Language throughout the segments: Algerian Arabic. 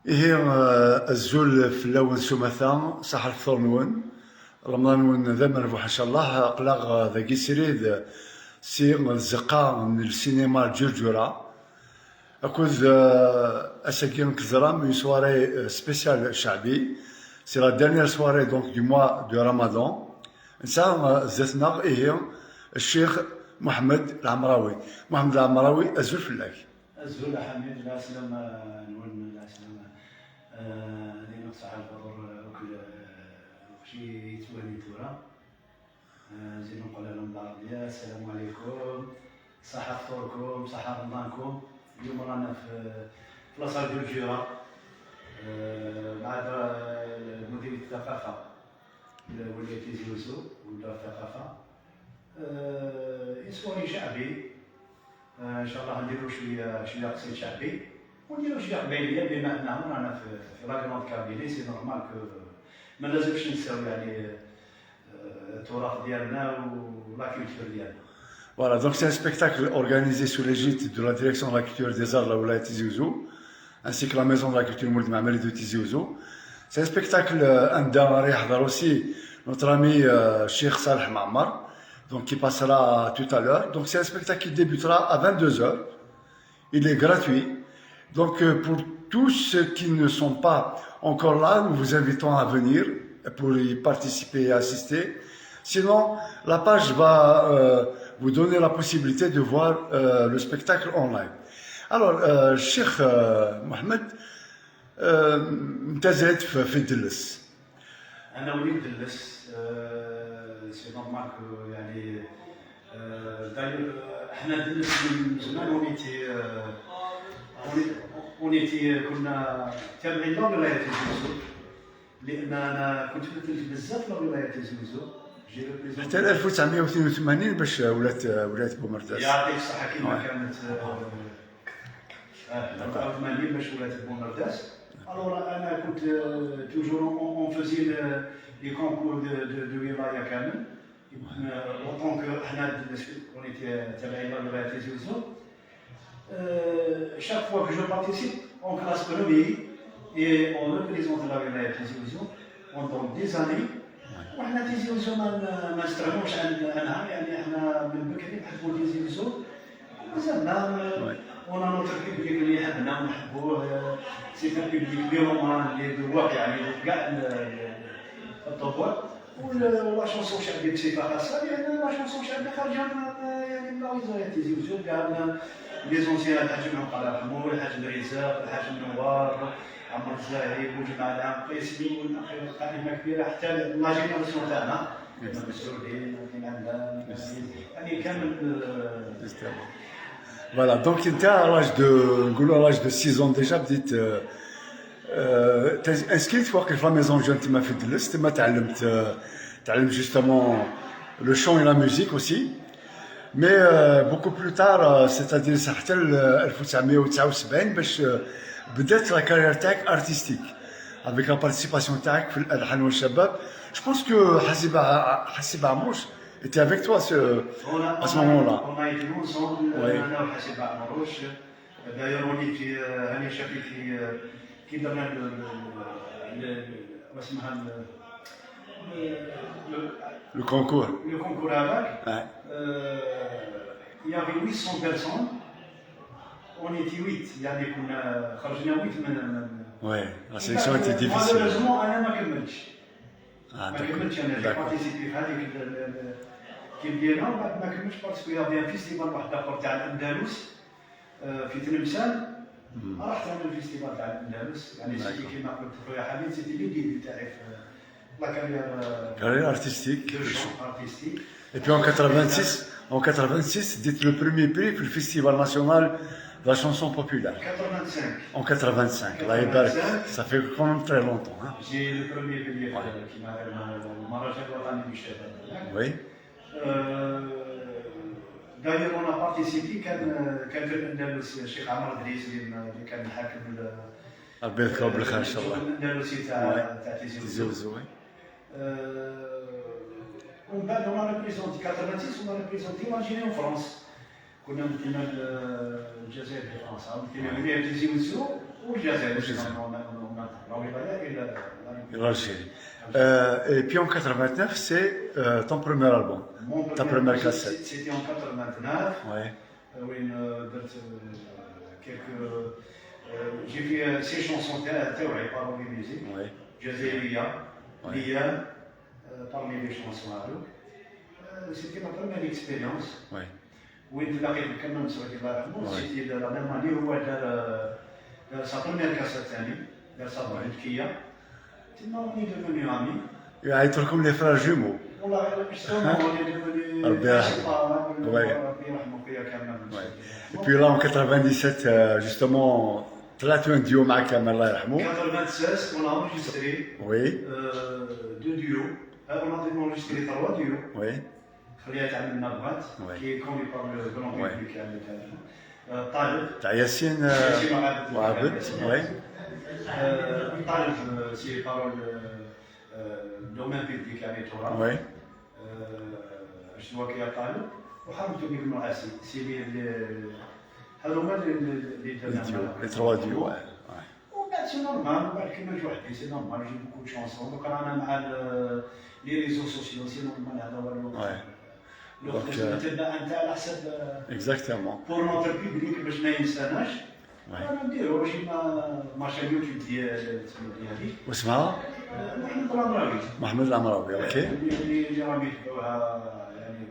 إيه azul fellawen s umata, ṣaḥa lefṭur-nwen, Remḍan-nwen d amerbuḥ incallah. Aql-aɣ dagi srid si tzeqqa n lsinima Ǧurǧura akked ass-agi nekk teẓram une soirée spéciale chaâbi, c'est la dernière soirée donc du mois de Ramadan. Netta zdat-neɣ ihi Ccix Muḥemmed Lɛemrawi. Muḥemmed Lɛemrawi, azul fell-ak. Azul a Ḥamid, lɛeslama-nwen, lɛeslama dina ṣaḥa lfuḍur akked وشي يتوالي ثورة زيد نقول لهم بالعربية السلام عليكم، صحة فطوركم، صحة رمضانكم. اليوم رانا في la salle Djurdjura مع مديرية الثقافة ولاية تيزي وزو ودار الثقافة، soirée شعبي. ان شاء الله نديرو شويه شويه قصيد شعبي ونديرو شويه قبيليه، بما انه رانا في la Grande Kabylie, c'est normal que ما لازمش نساو يعني التراث ديالنا و la culture ديالنا. Voilà, donc c'est un spectacle organisé sous l'égide de la direction de la culture et des arts de la wilaya Tizi Ouzou, ainsi que la maison de la culture Mouloud Mammeri de Tizi Ouzou. C'est un spectacle anda ara yeḥḍer aussi notre ami Cheikh Saleh Maamar, donc qui passera tout à l'heure. Donc c'est un spectacle qui débutera à 22h. Il est gratuit. Donc pour tous ceux qui ne sont pas encore là, nous vous invitons à venir pour y participer et assister. Sinon, la page va vous donner la possibilité de voir le spectacle online. Alors, Cheikh Mohamed, انت زايد في دلس. انا وليد دلس، c'est normal que يعني d'ailleurs حنا دلس من زمان on était كنا تابعين la ولاية تيزي وزو، لان انا كنت مثلت بزاف la ولاية تيزي وزو. حتى 1982 باش ولات ولاية بومرداس. يعطيك الصحة، كيما كانت 84 باش ولات بومرداس. Alors انا كنت toujours on faisait les concours de ولايه كامل autant que حنا on était تابعين la ولاية تيزي وزو. Chaque fois que je participe, on classe premier et on représente la wilaya Tizi Ouzou pendant des années. وحنا تيزي وزو ما نستغنوش عنها، يعني احنا من بكري نحبوا تيزي وزو، مازلنا on a notre public اللي يحبنا ونحبوه. C'est un public mélomane اللي ذواق، يعني كاع الطبوع و la chanson شعبي بصفه خاصه، لان la chanson شعبي خارجه يعني من la تيزي وزو. كاع les anciens، الحاج محمد الله يرحمه، الحاج الرزاق، الحاج النوار، عمر الزاهي، بوجمعة العام قيسي، قائمه كبيره حتى la génération تاعنا، مسعودين، يعني كامل. Voilà, donc انت à l'âge de نقولوا à l'âge de 6 ans déjà بديت inscrite في وقت في la maison jeunes تما في دلس، تما تعلمت justement le chant et la musique aussi. Mais beaucoup plus tard, c'est-à-dire حتى 1979 باش بدات la carrière تاعك artistique avec la participation تاعك في الالحان والشباب. Je pense que حسيب عمروش était avec toi à ce moment-là. On a été ensemble, انا وحسيب عمروش. D'ailleurs, on était هاني شافي في كي درنا واسمها Le concours. Le concours هذاك. Il y avait 800 personnes. On était 8، يعني كنا خرجنا 8 من Ouais, la sélection était difficile. Malheureusement انا ما كملتش. Ah, ما كملتش. انا j'ai participé في هذيك كي بدينا وبعد ما كملتش parce que y avait un festival واحد اخر تاع الاندلس في تلمسان. رحت انا ال festival تاع الاندلس، يعني c'était كيما قلت خويا حميد، c'était les débuts تاعي في la carrière Carrière artistique. Artistique. Et puis en 86, en 86, ديت le premier prix pour le Festival national de la chanson populaire. 85. En 85, الله يبارك. Ça fait quand même très longtemps. Hein. J'ai le premier prix كيما المهرجان الوطني للشباب. Oui. D'ailleurs, on a participé، كان في الاندلس الشيخ عمر دريس اللي كان حاكم ربي يذكره بالخير ان شاء الله. الاندلسي تاع تيزي تيزي وزو. ومن بعد on a représenté 86, on a représenté l'Algérie en France. كنا مثلنا الجزائر في فرنسا، مثلنا ولاية تيزي وزو والجزائر. والجزائر. La wilaya et L'Algérie. Et puis en 89, c'est ton premier album, Mon ta premier première album, cassette. C'était en 89. وين درت quelques, j'ai fait six chansons تاوعي, paroles, musique. جزائرية. ليام parmi les chansons هذوك. C'était ma première expérience. وين تلاقيت بكمال مسعودي الله يرحمه. C'était la même année هو دار sa première cassette ثاني، دار sa تركيا تما on est devenus amis. يعيطوا لكم les frères jumeaux. والله غير justement on est devenus ربي يرحمه. ربي يرحمه خويا كمال. Et puis là, en 97, justement, طلعتوا un duo مع كمال الله يرحمه. 96, on a enregistré deux duos. On a enregistré trois duos. خليها تعمل ما بغات qui est connu par le grand public يعني تاعنا. طالب تاع ياسين ياسين وعابد. وعابد, oui. طالب c'est paroles domaine public يعني تراث. شنو يا طالب وحرمت بك نعاسي c'est les هذو هما اللي Les duos, درنا. les trois duos, ouais. ومن بعد c'est normal، ومن بعد كيما نجي وحدي c'est normal, j'ai beaucoup de chansons. دوك رانا مع les réseaux sociaux, c'est normal، هذا هو الوقت. الوقت لازم تبدا انت على حسب Exactement. pour notre public باش ما ينساناش. رانا نديرو j'ai ma chaîne YouTube ديال تسمى ديالي. واسمها؟ محمد العمراوي. محمد العمراوي, OK. اللي راهم يتبعوها يعني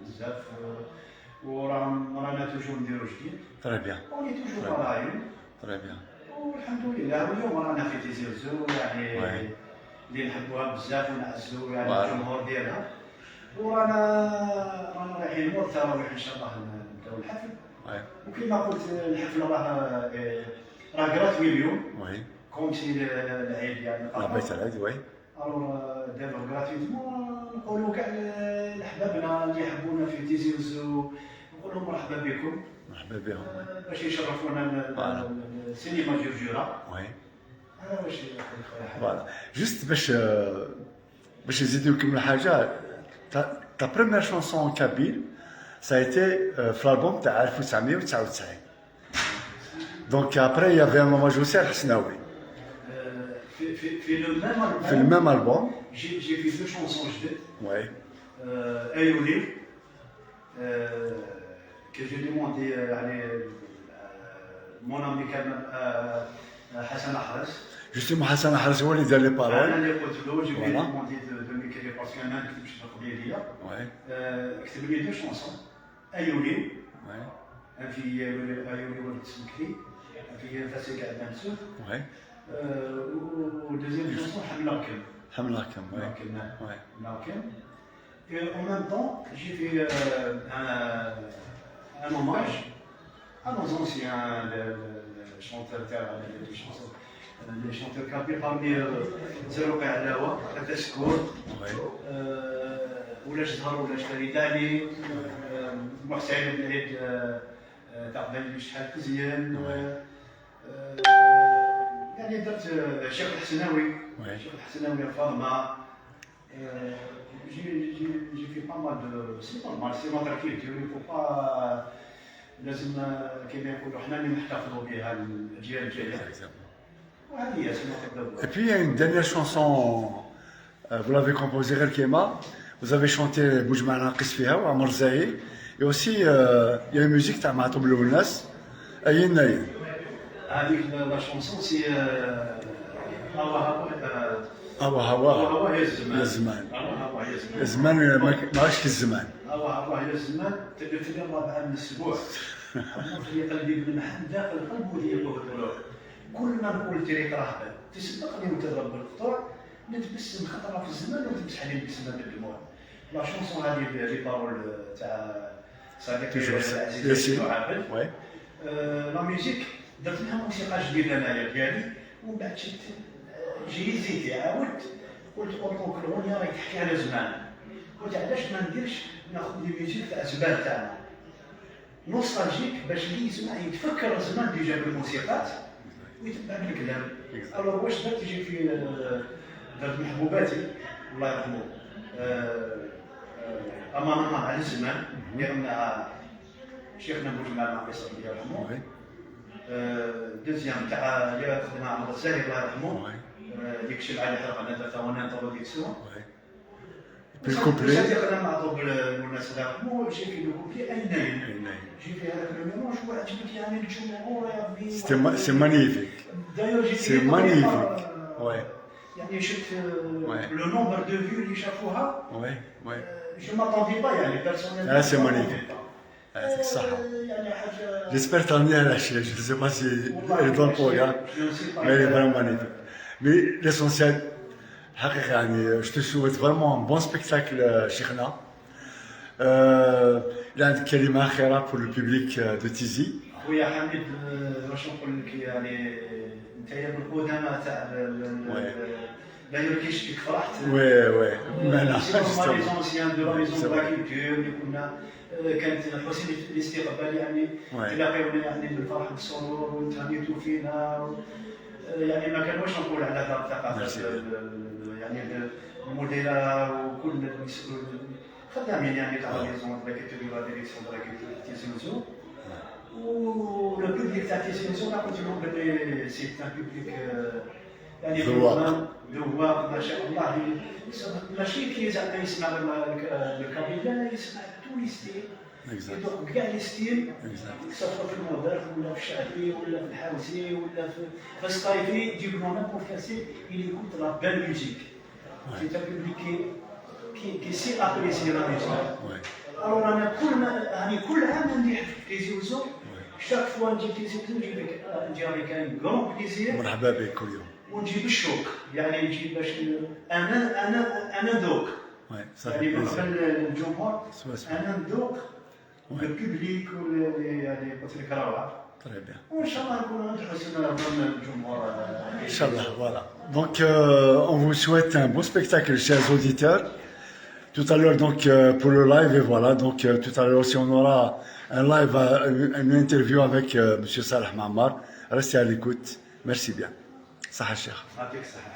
بزاف وراهم رانا toujours نديرو جديد. Très bien, on est toujours طالعين. très bien. والحمد لله واليوم رانا في تيزي وزو يعني اللي نحبوها بزاف ونعزو يعني الجمهور ديالها، ورانا رايحين مور التراويح ان شاء الله نبداو الحفل. وكما قلت الحفل راه gratuit اليوم comme c'est العيد يعني. لا بيت العيد, oui. Alors دابا gratuitement نقولوا كاع لحبابنا اللي يحبونا في تيزي وزو، نقول لهم مرحبا بكم. مرحبا بهم, oui. باش يشرفونا السينما جرجوره. هذا واش نقول خويا حبيبي. Voilà, juste باش نزيدو نكملوا حاجه، ta première chanson kabyle, ça a été في l'album تاع 1999. Donc après, il y avait un hommage aussi à الحسناوي. في le même في ال même album. J'ai fait deux chansons جدد. ايولي que j'ai demandé يعني mon ami كان حسن احرس. Justement, حسن احرس هو اللي دار les paroles. انا اللي قلت له je lui ai demandé de m'écrire parce que انا ما نكتبش بالقبيليه. كتب لي deux chansons ايولي في ايولي ولد سمكري في فاسي قاعد نسوف و deuxième chanson حملاكم. حملاكم, oui. حملاكم. Et en même temps, j'ai fait un hommage à nos anciens les chanteurs, les chansons, les chanteurs kabyles parmi زروقي علاوة، تسكور، ولاش زهر ولاش فريد علي، محسن بن عيد تاع قبل شحال مزيان. يعني درت الشيخ الحسناوي. الشيخ الحسناوي فاطمه. J'ai fait pas mal de, c'est normal, c'est notre culture, il faut pas لازم كما يقولوا حنا اللي نحتفظوا بها الاجيال الجايه. وهذه هي c'est notre Et puis il y a une dernière chanson, vous l'avez composée غير كيما, vous avez chanté بوجمع ناقص فيها وعمر زاهي. Et aussi, il y a une musique تاع معطوب الوناس أين أين. هذيك la chanson c'est هوا هوا. هوا هوا هوا هوا يا الزمان. يا الزمان. هوا هوا يا الزمان. الزمان ما عادش الزمان. هوا هوا يا الزمان تلفت لي الرابعه من السبوع عمرت لي قلبي بالمحن داخل القلب وضيقه الضلوع، كل ما نقول طريق رهبه تسبقني وتضرب بالقطوع، نتبسم خطره في الزمان وتمسح لي البسمه بالدموع. La chanson هذه les paroles تاع صديقي العزيز ياسين عابد. La musique درت لها موسيقى جديده انايا ديالي، ومن بعد شفت j'ai hésité، عاودت قلت en tant que الاغنيه راهي تحكي على زمان، قلت علاش ما نديرش ناخذ les musiques تاع زمان تاعنا nostalgique باش اللي يسمع يتفكر زمان déjà بالموسيقات ويتبع بالكلام. Alors واش درت؟ j'ai fait درت محبوباتي الله يرحمه امان الله على الزمان اللي غناها شيخنا بوجمع مع قيصر الله يرحمه. Deuxième تاع اللي خدمها عمر الزاهي الله يرحمه. ديك الشمعة اللي حرقنا درتها en introduction. Puis le couplet. خدمنا مع طوب الناس الله يرحمه، j'ai fait le couplet ايناين. J'ai fait هذاك le mélange وعجبت يعني الجمهور يا ربي. C'est magnifique. D'ailleurs j'ai C'est magnifique. Ouais. يعني شفت le nombre de vues اللي شافوها. Je m'attendais pas يعني personnellement. Ah, c'est magnifique. يعطيك الصحة. يعني حاجة J'espère t'emmener à la chaîne. Je ne sais pas si elle est dans le programme, mais elle est vraiment magnifique. Mais l'essentiel, الحقيقة يعني je te souhaite vraiment un bon spectacle شيخنا. إلا عندك كلمة أخيرة pour le public de Tizi. خويا حميد، واش نقول لك، يعني انت من القدماء تاع d'ailleurs كي شفتك فرحت. Oui. Mais là, c'est normal, les justement. anciens de la maison C'est de la vrai. culture اللي كنا كانت حسن الاستقبال يعني تلاقيونا يعني بالفرح بالسرور وتهنيتوا فينا يعني ما كان واش نقول على دار الثقافه. Merci. يعني المديره وكل المسؤول خدامين يعني تاع la maison de la culture، la direction de la culture تيزي وزو و le public تاع تيزي وزو. انا قلت لهم باللي c'est un public يعني ذواق. ذواق ما شاء الله، ماشي كي زعما يسمع le kabyle، لا، يسمع tous les styles. يذوق كاع les styles. سواء في ال moderne ولا في الشعبي ولا في الحوزي ولا في السطايفي، تجيب له n'importe quel style، il écoute la belle musique. C'est un public qui sait apprécier la musique. Alors انا كل ما يعني كل عام ندير في تيزي وزو، chaque fois نجي تيزي وزو نجي avec un grand plaisir. مرحبا بك كل يوم. ونجي بالشوق، يعني نجي باش انا ندوق Ouais, ça fait يعني من plaisir. قبل الجمهور. سوا سوا. انا ندوق le public يعني قلت لك روعه. Très bien. وان شاء الله نكون عند حسن ظن الجمهور. إن شاء الله, voilà. Donc, on vous souhaite un bon spectacle, chers auditeurs. Tout à l'heure, donc, pour le live, et voilà. Donc, tout à l'heure aussi, on aura un live, une interview avec Monsieur Salah Maamar. Restez à l'écoute. Merci bien. صحة الشيخ. يعطيك الصحه.